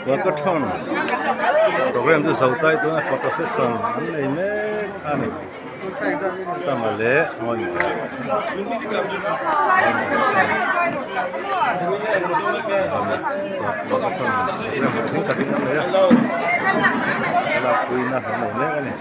Walkathon program chu zo tai tuna photo session an nei mek a ni sama leh ngawi walkathon program hlawhtling takin an nei a lakpuina an nei mek a ni.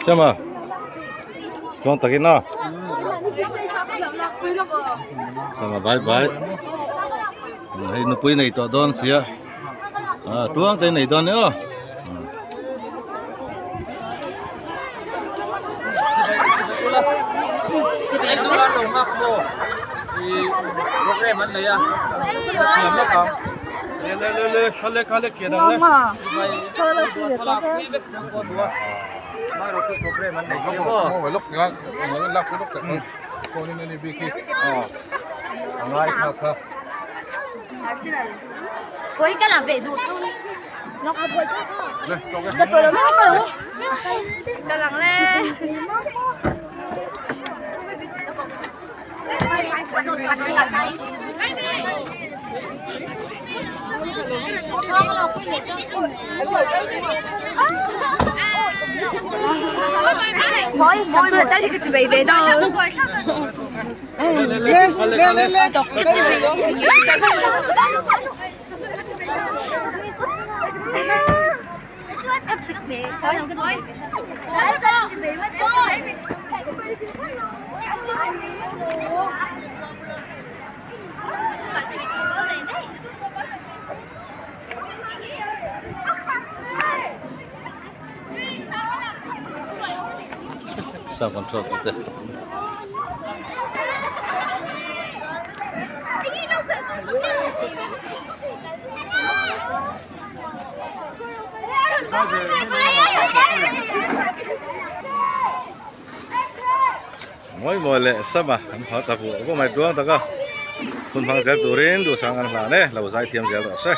Chama chuang takin a Chama bye bye hei nupui nei tawh dawn sia ah tuang te nei dawn nia aw. Sound control tute. Mawi mawi leh sama an hau ta vuah vuah mai duang tak a hun hmang zel turin duhsang an hlan e lo zai thiam zel rawh se.